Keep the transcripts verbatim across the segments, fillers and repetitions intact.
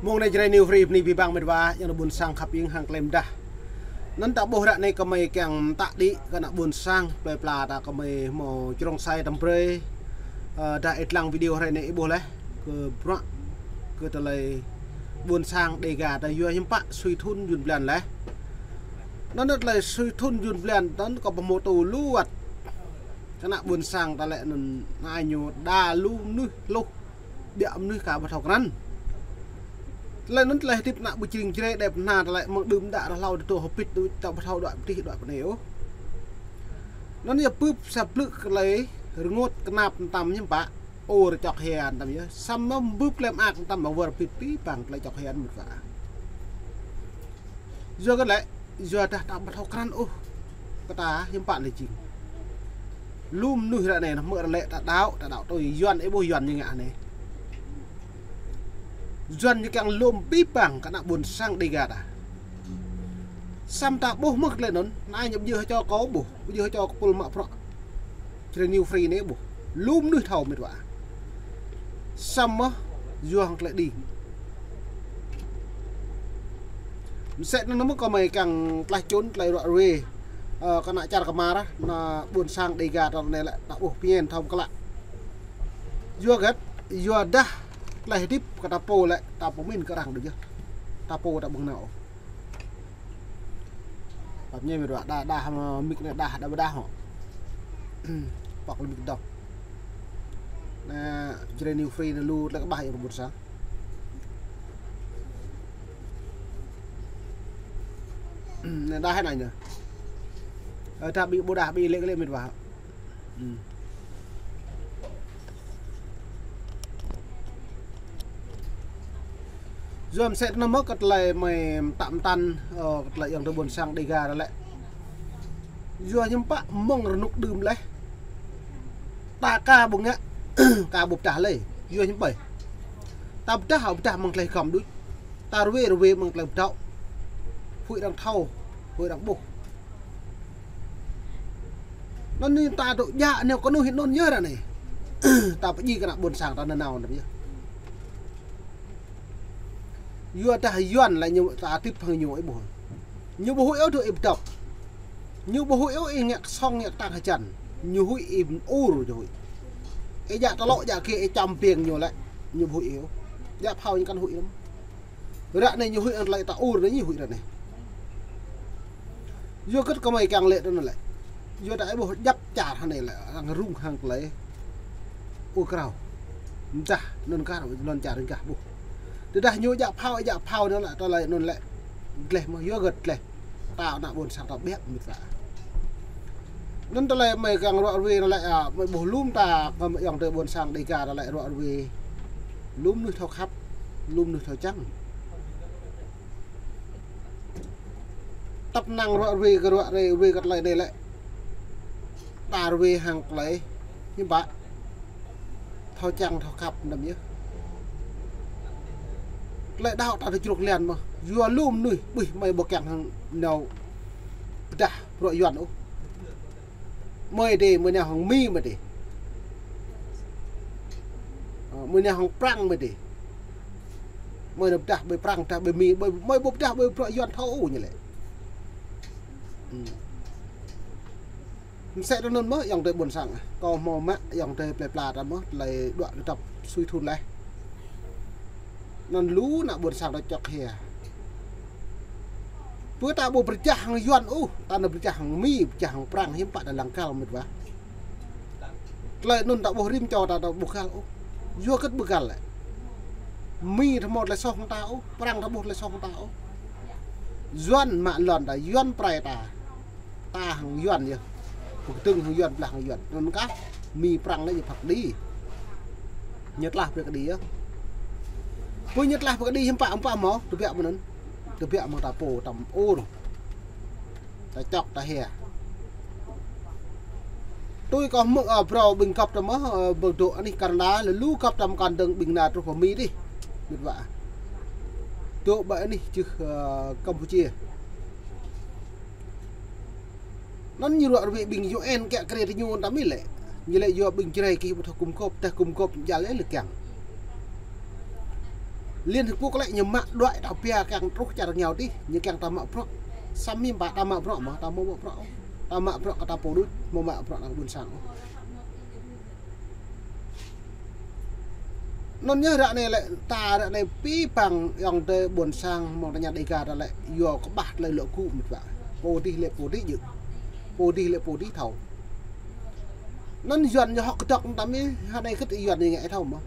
Mông anai Jrai New Free bơni abih bang met wa, ayŏng adơi ƀuôn sang khăp ing hăng klem dah. Anŭn ta ƀuh ră anai kơmơi kiăng mơtă đĭ kơ ană ƀuôn sang, plơi pla ta kơmơi hmâo črông sai tăm brơi. Ơ, dah ih lăng video hrơi anai ih ƀuh laih, kơ bruă, kơ tơlơi ƀuôn sang Đêga ta yua hiư̆m pă sui thŭn jun blan laih. Anŭn tơlơi sui thŭn jun blan, anŭn kơ pơhmutu lu wơ̆t. Kơ ană ƀuôn sang ta lĕ anŭn anai ñu đa lu mơnuih hluh. Biă mơnuih ka ƀu thâo krăn. Tơlơi anŭn tơlơi hơdip ană ƀu jring jrê đĕp na tơlơi mơ̆ng đưm đă rơhlâo tơdô hơbĭt đuč ta ƀu thâo đuaĭ pơtih đuaĭ pơnê ôh. Anŭn yơh bưp sa blư̆ tơlơi rơngot kơnap mơtam hiư̆m pă. Ôr čŏk hia mơtam yơh. Samơ̆ bưp tơlơi mơak mơtam mă wơr bĭt abih bang tơlơi čŏk hia mơtam. Yua kơ lĕ, yua dah ta ƀu thâo krăn ôh. Kơ ta hiư̆m pă lĕ jing. Lu mơnuih ră anai, hmư̆ ră lĕ ta đaŏ, ta đaŏ tui Yuan, ih ƀuh Yuan ñu ngă anai. Yuan ñu kiăng lŏm abih bang kơ ană ƀuôn sang Đêga ta. Samơ̆ ta ƀuh mơ̆ tơlơi anŭn, anai ñu ƀu djơ̆ hơčô kâo ƀuh, ƀu djơ̆ hơčô kơ pul mă bruă Jrai New Free anai ƀuh. Lu mơnuih thâo met wa. Samơ̆ yua hăng tơlơi đing. Mơsĕ anŭn mơ̆ kơmơi kiăng tlaih čun tơlơi ruă ruê. Ơ, kơ ană čar kơmar, ană ƀuôn sang Đêga ta anai lĕ, ta ƀuh pơñen thâo mơklă. Yua hơget, yua dah tơlơi hơdip kơ ta pô lĕ, ta pơmĭn kơ arăng đôč yơh. Ta pô ta ƀu nao ôh. Pap ñe met wa đa đa hmâo mik anai đa đa ƀơđah hŏ. Pŏk lĕ mik dŏ. Anai Jrai New Free anai lu tơlơi kơƀah ayŏng adơi ƀuôn sang. Anai đa hă anai anai. Ơ, ta ƀu ƀôdah ƀu lĕ lĕ met wa. Yua mơsĕ anŭn mơ̆ kơ tơlơi mơi mơtă mơtăn, ơ, kơ tơlơi ayŏng adơi ƀuôn sang Đêga ta lĕ. Yua hiư̆m pă mơ̆ng rơnŭk đưm laih. Ta ka ƀu ngă, ka ƀu pơdah lĕ. Yua hiư̆m pă. Ta pơdah, pơdah mơ̆ng tơlơi gơ̆m đôč. Ta ruê, ruê mơ̆ng tơlơi pơdŏ. Huĭ arăng thâo, huĭ arăng ƀuh. Anŭn anai ta dŏ djă anai kơnuih anŭn yơh ră anai. Ta pơdjai kơ ană ƀuôn sang ta nanao anŭn yơh. Yua dah Yuan lĕ ñu ta hơdip hăng ñu ih ƀuh. Ñu ƀu huĭ ôh dŏ ih pơdŏp. Ñu ƀu huĭ ôh ih ngă kơsong ngă kơtang hơjăn. Ñu huĭ ih ur ñu huĭ. Ih djă tơlŏ djă kê ih čăm ƀing ñu lĕ. Ñu ƀu huĭ ôh. Djă phao ñu kăn huĭ lăm. Ră anai ñu huĭ hăng tơlơi ta ur anai ñu huĭ ră anai. Yua hơget kơmơi kiăng lĕ tui anŭn lĕ. Yua dah ih ƀuh djăp čar hơnai lĕ arăng rŭng hăng tơlơi ur krao. Mơdah anŭn kar lŏn čar ring kah ƀuh. Tơdah ñu djă phao, djă phao anŭn lĕ tơlơi anŭn lĕ. Gleh mơ̆ yua hơget gleh. Ta ană ƀuôn sang ta biă met wa. Anŭn tơlơi mơi kiăng ruă ruê anŭn lĕ, a, mơi ƀuh lŏm ta kơ ayŏng adơi ƀuôn sang Đêga ta lĕ ruă ruê. Lŏm mơnuih thâo khăp, lŏm mơnuih thâo čang. Tăp năng ruă ruê kơ ruă ruê, ruê kơ tơlơi anai lĕ. Ta ruê hăng tơlơi hiư̆m pă. Thâo čang thâo khăp mơtam yơh. Tơlơi đaŏ ta tơčrŭk lian mơ̆. Yua lŏm mơnuih, ƀuh mơi ƀu kiăng hăng nao pơdah bruă Yuan ôh. Mơi dih, mơi nao hăng Mi mơi dih. Ơ, mơi nao hăng Prăng mơi dih. Mơi nao pơdah ƀơi Prăng, pơdah ƀơi Mi, ƀơi, mơi ƀu pơdah ƀơi bruă Yuan thâo ôh ñu lĕ. Mơsĕ tui anŭn mơ̆ ayŏng adơi ƀuôn sang. Kâo hmâo mă ayŏng adơi plơi pla ta mơ̆, tơlơi đuaĭ kơdŏp sui thŭn laih. Anŭn lu ană ƀuôn sang ta čŏk hia. Pơ ta ƀu pơrơjah hăng Yuan ôh, ta nao pơrơjah hăng Mi, pơrơjah hăng Prăng, hiư̆m pă ta lăng găl met wa. Tơlơi anŭn ta ƀuh rĭm čô ta, ta ƀu găl ôh. Yua hơget ƀu găl lĕ. Mi ta hmâo tơlơi soh hăng ta ôh, Prăng ta ƀuh tơlơi soh hăng ta ôh. Yuan mă lŏn ta, Yuan prai ta. Ta hăng Yuan yơh. Pơkơdơ̆ng hăng Yuan, blah hăng Yuan. Anŭn kah Mi Prăng lĕ ñu phat kơđi. Ñu tlaih brơi kơđi yơh. Pơ ñu tlaih brơi kơđi hiư̆m pă, hiư̆m pă hmâo, tơbiă mơ̆n anŭn. Tơbiă mơ̆ng ta pô, ta ur. Ta čŏk, ta hia. Tui kâo hmư̆, ơ, phrâo ƀing gŏp ta mơ̆, ơ, ƀing dŏ anih Canada, lĕ lu gŏp ta mơkăn dơ̆ng ƀing nao truh pơ Mi dih. Met wa. Tŏ ƀơi anih čưh, ơ, Campuchia. Anŭn ñu ruă ruê ƀing U N kiăng kơ rĕ tơ ñu tăm ih lĕ. Ñu lĕ yua ƀing Jrai kơ ƀu thâo gum gôp, tơdah gum gôp jal ih lĕ kiăng. Liên Hiệp Quốc lĕ ñu mă đuaĭ ta pia kiăng truh čar rơngiao tih, ñu kiăng ta mă bruă. Samơ̆ ƀă ta mă bruă mơ̆, ta mă bruă. Ta mă bruă kơ ta pô đôč, mơ̆ mă bruă kơ ƀôn sang. Anŭn yơh ră anai lĕ, ta ră anai pĭ păng ayŏng adơi ƀôn sang mơ̆ng tơña Dega ta lĕ, yua kơƀah tơlơi lŏ gŭ mĕt wa. Pô dih lĕ pô dih djơ̆. Pô dih lĕ pô dih thâo. Anŭn Yuan ñu hŏk kơdŏk tăm ih, hơnai kơ̆t Yuan ñu ngă thâo mơ̆.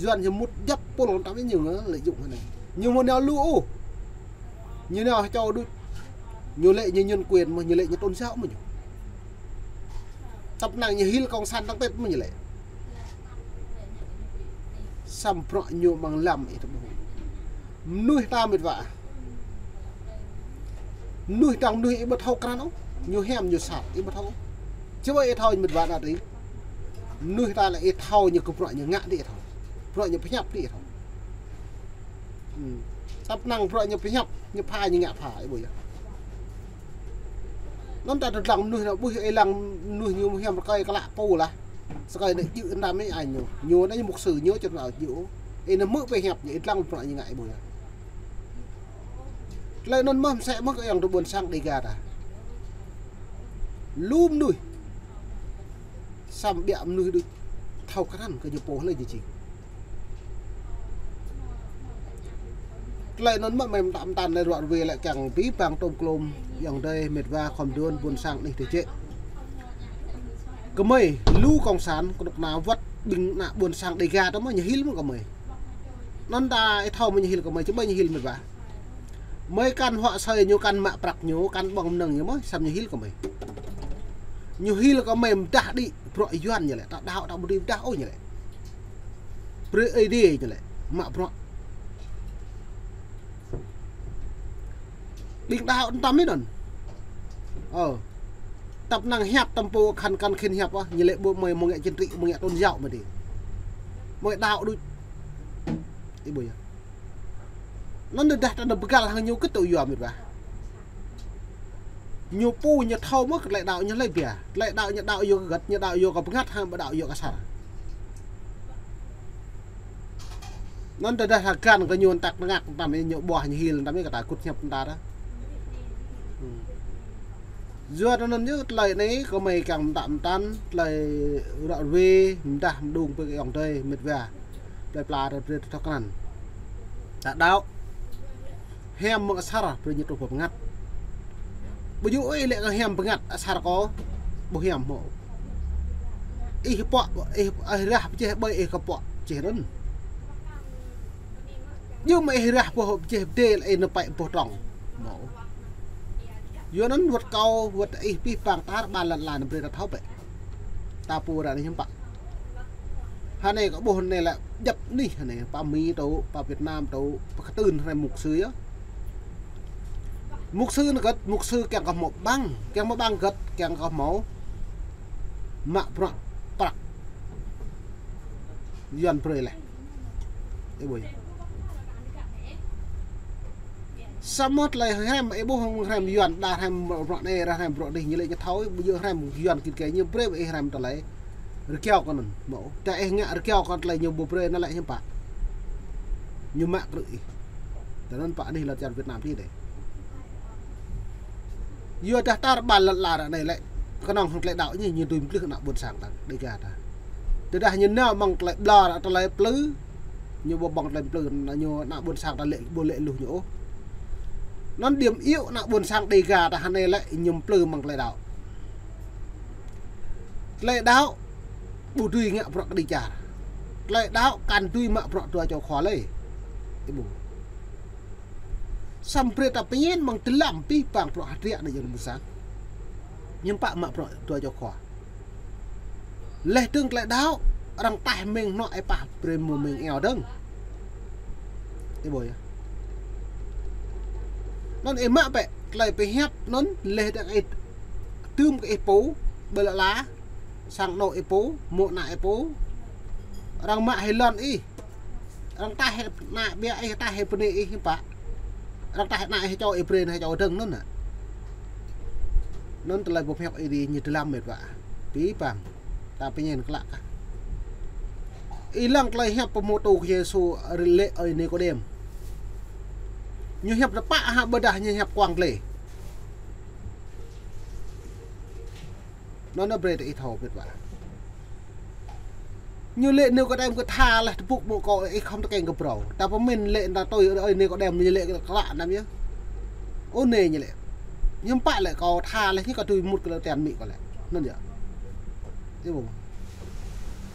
Yuan ñu mŭt djăp pôl tăm ih ñu ngă lĕ jŭk hơnai. Ñu mơ̆ nao lu ôh. Ñu nao hơčâo đôč. Ñu lĕ ñu nhân quyền mơ̆, ñu lĕ ñu tôn giáo mơ̆ ñu. Tăp năng ñu hil cộng sản tăng tết mơ̆ ñu lĕ. Samơ̆ bruă ñu mơ̆ng lăm ih tơ ƀuh. Mơnuih ta mĕt wa. Mơnuih tang mơnuih ih ƀu thâo krăn ôh. Ñu hiam ñu sat ih ƀu thâo. Čơ ƀơi ih thâo mĕt wa nă tih. Mơnuih ta lĕ ih thâo ñu kơ bruă ñu ngă tih ih thâo. Bruă ñu pơhiăp tih ih thâo. Ư. Tăp năng bruă ñu pơhiăp, ñu pha ñu ngă pha, ih ƀuh yơh. Anŭn ta tơdang mơnuih nă ƀuh ih lăng mơnuih ñu hiam rơkơi kơ lă pô lah. Sơkơi nă djơ̆ tăm ih añ ñu. Ñu nă ñu mục sư ñu čơt nă djơ̆. Ih nă mơ̆ pơhiăp ñu ih lăng bruă ñu ngă ih ƀuh yơh. Tơlơi anŭn mơ̆ mơsĕ mơ̆ kơ ayŏng adơi ƀôn sang Dega ta. Lu mơnuih. Samơ̆ ƀiă mơnuih đôč thâo krăn kơ ñu pô hlơi jing. Tơlơi anŭn mơ̆ mĕm tăm tăn lĕ ruă ruê lĕ kiăng pĭ păng tôm klôm ayŏng adơi mĕt wa khŏm dŏn ƀôn sang anih tơčĕ. Kơmơi lu cộng sản kơnuk kơna wơ̆t ƀing ană ƀôn sang Dega ta mơ̆ ñu hil mơ̆ kơmơi. Anŭn ta ih thâo mơ̆ ñu hil kơmơi, čơ ƀơi ñu hil mĕt wa. Mơi kăn huă asơi ñu, kăn mă prăk ñu, kăn ƀơ̆ng mơnơ̆ng ñu mơ̆, samơ̆ ñu hil kơ mơi. Ñu hil kơ mơi mơdah đĭ bruă Yuan ñu lĕ, ta đaŏ ta ƀu dưi mơdah ôh ñu lĕ. Brơi Ơi Adai ñu lĕ, mă bruă. Ƀing đaŏ tăm ih anŭn. Ơ. Tăp năng hiăp tăm pô khăn kăn khĭn hiăp ah, ñu lĕ ƀu mơi mơ̆ng ngă chính trị, mơ̆ng ngă tôn giáo mơ̆ tih. Mơi đaŏ đôč. Ih ƀuh yơh. Anŭn tơdah ta nao pơgăl hăng ñu kơ̆t tŭ yua mĕt wa. Ñu pô ñu thâo mơ̆ kơ tơlơi đaŏ ñu hlơi biă. Tơlơi đaŏ ñu đaŏ yua kơ gĕt, ñu đaŏ yua kơ bơngăt hăng ƀu đaŏ yua kơ asar. Anŭn tơdah ta găn kơ ñu tăk tơngăk tăm ih ñu ƀuah ñu hil tăm ih kơ ta kŭt hiăp ta dah. Ư. Yua anŭn yơh tơlơi anai kơ mơi kiăng mơtă mơtăn tơlơi ruă ruê mơdah mơđung pơ ayŏng adơi mĕt wa. Plơi pla ta brơi ta thâo krăn. Ta đaŏ. Hiam mơ̆ng asar brơi ñu truh pơ bơngăt. Ƀu djơ̆ ôh ih lĕ kơ hiam bơngăt asar kơ ƀu hiam mơ̆. Ih pŏk, ih, ih rah pơjeh ƀơi ih kơ pŏk pơjeh anŭn. Djơ̆ mơ̆ ih rah boh pơjeh pơdêl ih nao pĕ boh trong. Mơ̆. Yua anŭn wơ̆t kâo, wơ̆t ih pĭ păng tar ƀar lŏn ala anai brơi ta thâo bĕ. Ta pô ră anai hiư̆m pă. Hơnai kơ ƀuh anai lĕ djăp anih hơnai, pơ Mi tŭ, pơ Việt Nam tŭ, pơ kơtưn hơnai mục sư yơh. Mục sư anŭn gĕt, mục sư kiăng kơ hmâo ƀăng, kiăng hmâo ƀăng gĕt, kiăng kơ hmâo mă bruă prăk. Yuan brơi leh. Ih ƀuh yơh. Samơ̆ tơlơi hrăm, ih ƀuh hrăm Yuan, đa hrăm bruă anai, đa hrăm bruă adih, ñu lĕ ñu thâo, ƀu djơ̆ hrăm Yuan kit kơ ñu brơi ƀơi ih hrăm tơlơi rơkiao kơ anŭn, mơ̆. Tơdah ih ngă rơkiao kơ tơlơi ñu ƀu brơi anŭn lĕ hiư̆m pă. Ñu mă krư̆ ih. Tơl anŭn pă anih lŏn čar Việt Nam tih dêh. Yua dah tar ƀar lŏn ala ră anai lĕ kơnơ̆ng hăng tơlơi đaŏ ñu, ñu dưi mơklih ană ƀôn sang ta, Dega ta. Tơdah ñu nao mơ̆ng tơlơi ƀlŏr, tơlơi plư, ñu ƀu ƀơ̆ng tơlơi plư, ñu ană ƀôn sang ta lĕ ƀu lĕ luh ñu ôh. Anŭn điểm yếu ană ƀôn sang Dega ta hơnai lĕ ñu plư mơ̆ng tơlơi đaŏ. Tơlơi đaŏ ƀu dưi ngă bruă kơđi čar. Tơlơi đaŏ kăn dưi mă bruă dua čô khua lơi. Ih ƀuh. Samơ̆ brơi ta pơñen mơ̆ng dơlăm pĭ păng bruă hơdră anai jing ƀôn sang. Hiư̆m pă mă bruă dua čô khua. Leh dơ̆ng tơlơi đaŏ, arăng taih meng hnuă ih pah brơi mơ̆ meng eo dơ̆ng. Ih ƀuh yơh. Anŭn ih mă bĕ, tơlơi pơhiăp anŭn leh dơ̆ng ih tơm kơ ih pô, ƀơi lŏn ala, sang anŏ ih pô, mô̆ ană ih pô. Arăng mă hĭ lŏn ih. Arăng taih hĭ ană ƀiă ih, taih hĭ bơnai ih hiư̆m pă. Arăng tah anai hơčâo Ih brơi anai hơčâo dơ̆ng anŭn hă. Anŭn tơlơi pơhiăp Ơi Adai ñu dơlăm mĕt wa. Abih bang. Ta pơñen klă kah. Ih lăng tơlơi hiăp pơhmutu kơ Yêsu rơlĕ ơi Nikôdem. Ñu hiăp tơpă hă ƀôdah ñu hiăp kuang glai. Anŭn brơi tơ ih thâo mĕt wa. Ñu lĕ Nikôdem kơ tha laih tơpŭk ƀô̆ kâo ih khŏm tơkeng kơ phrâo. Ta pơmĭn lĕ ta tui ơi Nikôdem ñu lĕ klă anăm yơh. Ôh anai ñu lĕ. Hiư̆m pă lĕ kâo tha laih ñu kâo tui mŭt kơ lĕ tian mĭ kâo lĕ. Anŭn yơh. Yơh ƀơ̆ng.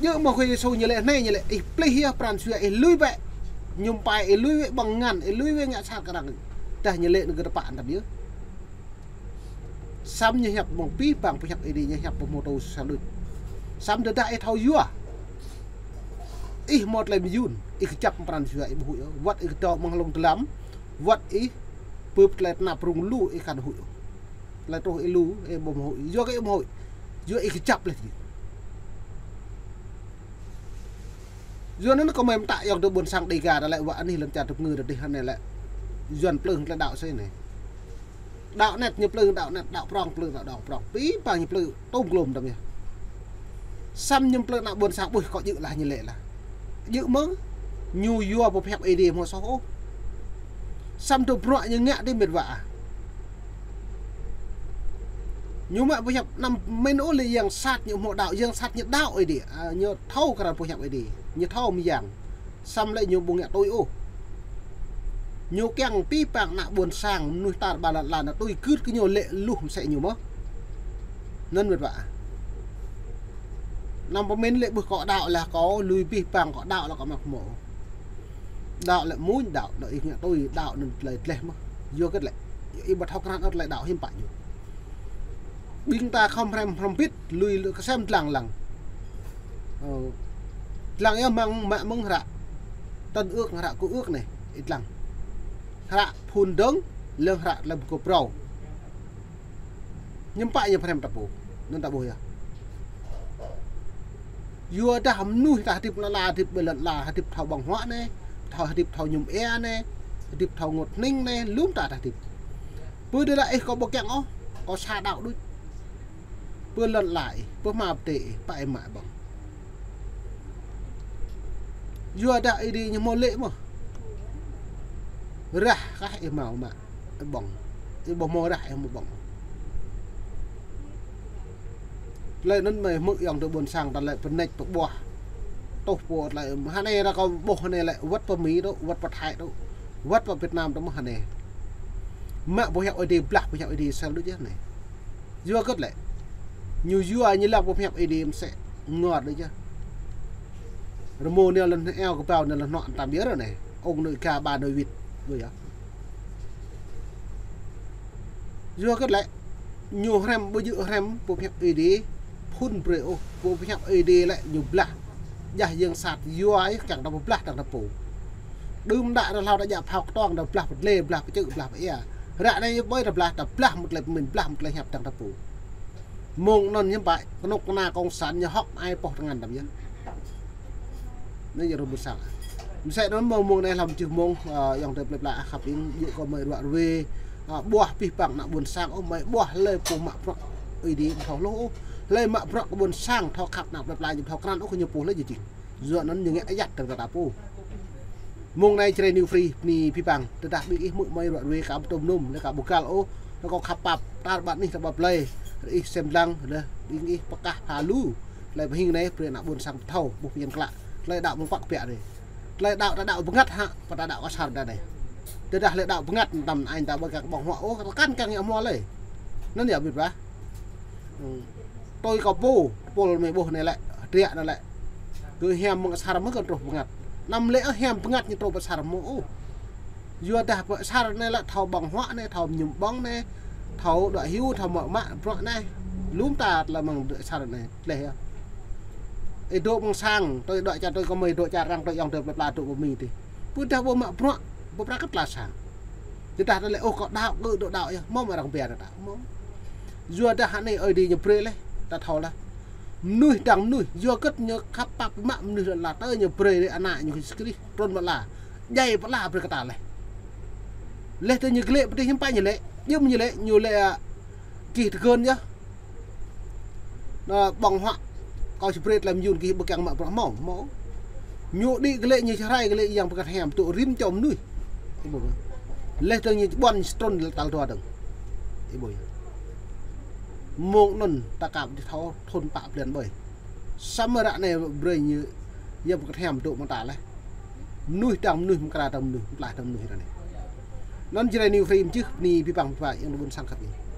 Yơh mơ̆ kơ Yêsu ñu lĕ anai ñu lĕ ih plih yơh pran jua ih lui bĕ. Ñu pai ih lui bĕ ƀơ̆ng ngăn ih lui bĕ ngă sat kơ arăng. Tah ñu lĕ anŭn kơ tơpă anăm yơh. Samơ̆ ñu hiăp mơ̆ng abih bang pơhiăp Ơi Adai ñu hiăp pơhmutu sa đôč. Samơ̆ tơdah ih thâo yua. Ih hmâo tơlơi mơyŭn, ih kơjăp pran jua ih ƀu huĭ ôh. Wơ̆t ih kơdŏ mơ̆ng hlŏng dơlăm, wơ̆t ih bưp tơlơi tơnap rŭng lu ih kăn huĭ ôh. Tơlơi truh ih lu, ih ƀu huĭ. Yua kơ ih ƀu huĭ. Yua ih kơjăp laih. Yua anŭn kâo mơ̆ng ta yŏng tơ ƀôn sang Dêga ta lĕ wă anih lŏn čar tơpơngư ta dih anai lĕ. Yuan plư tơlơi đaŏ sĕ anai. Đaŏ anet ñu plư đaŏ anet, đaŏ prŏng plư đaŏ, đaŏ prŏng. Abih bang ñu plư tôm glôm tơm yơh. Samơ̆ ñu plư ană ƀôn sang ƀuh kâo djơ̆ lah ñu lĕ lah. Djơ̆ mơ̆ ñu yua pơhiăp Ơi Adai hmâo soh ôh. Samơ̆ tơ bruă ñu ngă dih mĕt wa ah. Ñu mă pơhiăp anăm mĭn ôh lĕ yang sat ñu hmâo đaŏ, yang sat ñu đaŏ Ơi Adai. A, ñu thâo krăn pơhiăp Ơi Adai. Ñu thâo mơyang. Samơ̆ lĕ ñu ƀu ngă tui ôh. Ñu kiăng abih bang ană ƀôn sang mơnuih tar ƀar lŏn ala anai tui gưt kơ ñu lĕ luh mơsĕ ñu mơ̆. Anŭn mĕt wa. Anăm pơmĭn lĕ ƀuh kâo đaŏ lah kâo lui abih bang kâo đaŏ lah kâo mă hmâo. Đaŏ lĕ mơ̆n đaŏ, đaŏ ih ngă tui đaŏ anŭn tơlơi gleh mơ̆. Yua kơ lĕ. Ih ƀu thâo krăn ôh tơlơi đaŏ hiư̆m pă ñu. Ƀing ta khŏm hrăm hrăm bĭt lui lĕ kơsem dlăng lăng. Ơ. Dlăng yơh mơ̆ng mă mơ̆ng hră. Tân ước hră cựu ước anai, ih dlăng. Hră phŭn dơ̆ng, lơ̆ng hră tơlơi pơgop phrâo. Hiư̆m pă ñu pơhrăm ta ƀuh, anŭn ta ƀuh yơh. Yua dah mơnuih ta hơdip lŏn ala, hơdip ƀơi lŏn ala, hơdip thâo ƀơ̆ng huă anai, thâo hơdip thâo mơñum ia anai, hơdip thâo ngot hning anai, lŏm ta ta hơdip. Pơ dih lah ih kâo ƀu kiăng ôh, kâo sa đaŏ đôč. Pơ lŏn ala ih, pơ hmua pơdai ih, pă ih mă ƀơ̆ng. Yua dah Ơi Adai ñu hmâo lĕ mơ̆. Rah kah ih hmâo mă, ih ƀơ̆ng. Ih ƀu hmâo rah ih hmâo ƀơ̆ng. Tơlơi anŭn mơ̆ hmư̆ yŏng tơ ƀôn sang ta lĕ pơneč pơƀuah. Tuh pô tơlơi hơnai ră kâo ƀuh hơnai lĕ wơ̆t pơ Mi tŭ, wơ̆t pơ Thái tŭ, wơ̆t pơ Việt Nam tŭ mơ̆ hơnai. Mă pơhiăp Ơi Adai blah pơhiăp Ơi Adai sel đôč yơh anai. Yua kơ lĕ. Ñu yua ñu lăng pơhiăp Ơi Adai mơsĕ ngor đôč yơh. Rơmô anai lŏn eo kơƀao anai lŏn hnuă tam biă ră anai. Ông nội gà bà nội vịt. Yua yơh. Yua kơ lĕ. Ñu hrăm ƀu djơ̆ hrăm pơhiăp Ơi Adai. Phŭn brơi ôh. Pơhiăp Ơi Adai lĕ ñu blah. Jah yang sat yua yơh kiăng ta pơblah kiăng ta pô. Đưm đă ră hlâo ta djă phao kơtuang ta blah pơdlê, blah pơčư̆, blah pơia. Ră anai yơh ƀơi ta blah, ta blah mơ̆ng tơlơi pơmĭn, blah mơ̆ng tơlơi hiăp kiăng ta pô. Mơ̆ng anŭn hiư̆m pă, kơnuk kơna kông sản ñu hŏk ai pŏh tơngan tăm yơh. Anai yơh rơmut sang. Mơsĕ anŭn mơ̆ng mơ̆ng anai hlăm čih mơ̆ng, ơ, yŏng tơ plơi pla khăp ing, djơ̆ kơ mơi ruă ruê, ơ, ƀuah abih bang ană ƀôn sang, ơ, mơi ƀuah lơi pô mă bruă Ơi Adai thâo hluh, lơi mă bruă kơ ƀôn sang, thâo khăp ană plơi pla, thâo krăn, ơ, kơ ñu pô lơi jing. Yua anŭn ñu ngă ayăt tơ̆ng ta ta pô. Mơ̆ng anai Jrai New Free, bơni abih bang, tơdah ƀing ih hmư̆ mơi ruă ruê kâo ƀu tŭm nŭm, lĕ kâo ƀu găl ôh, lĕ kâo khăp pap, tar ƀar anih tar ƀar plơi, ră ih sem lăng, lĕ ƀing ih pơkah pha lu, tơlơi pơhing anai, brơi ană ƀôn sang thâo, ƀuh pơñen klă, tơlơi đaŏ mơ̆ng pă kơ biă anai. Tơlơi đaŏ ta đaŏ bơngăt hă, pă ta đaŏ asar ta anai. Tơdah tơlơi đaŏ bơngăt, tăm anai ta ƀu kiăng ƀơ̆ng huă ôh, ta kăn kiăng ngă hmua lơi. Anŭn yơh ƀiă ƀah. Hmm. Tui kâo pô, pôl mơi ƀuh anai lĕ, hơdră anai lĕ. Kơ hiam mơ̆ng asar mơ̆ kơ truh bơngăt. Anăm lĕ hiam bơngăt ñu truh pơ asar mơ̆ ôh. Yua dah pơ asar anai lĕ thâo ƀơ̆ng huă anai, thâo mơñum ƀơ̆ng anai, thâo đuaĭ hyu, thâo mă mă bruă anai. Lŏm ta tơlơi mơ̆ng asar anai, gleh yơh. Ih dŏ mơ̆ng sang, tui dŏ čar tui kơ mơi dŏ čar arăng tui yŏng tơ plơi pla dŏ pơ Mi tih. Pơdah ƀu mă bruă, ƀu prăk kơ tla sang. Tơdah ta lĕ ôh kâo đaŏ, kơ dŏ đaŏ yơh, mơ̆ mă arăng biă ta đaŏ, mơ̆. Yua dah hơnai Ơi Adai ñu brơi laih, ta thâo laih. Mơnuih dăng mơnuih, yua kơ ñu khăp pap mă mơnuih lŏn ala tơ ñu brơi laih ană ñu Yêsu Krist trŭn mơ̆ ala. Djai pơala brơi kơ ta laih. Laih tơ ñu glĕ pơtih hiư̆m pă ñu lĕ, jum ñu lĕ, ñu lĕ, a, gih tơgơn yơh. Nă ƀơ̆ng huă, kâo či brơi tlam yun gih ƀu kiăng mă bruă hmâo, hmâo. Ñu đĭ glĕ ñu čơrai glĕ yang pơkăt hiam tŭ rĭm čô mơnuih. Ih ƀuh. Laih tơ ñu či ƀuăn strôn tal dua dơ̆ng. Ih ƀuh. Mông anŭn ta kăp dih thâo thun pă blan ƀơi. Samơ̆ ră anai brơi ñu yang pơkăt hiam tŭ mơta laih. Mơnuih dang mơnuih, mơkra dang mơnuih, mơtlaih dang mơnuih ră anai. Anŭn Jrai New Frame čih, bơni abih bang ƀing ta yang lơbŭn sang khăp ih.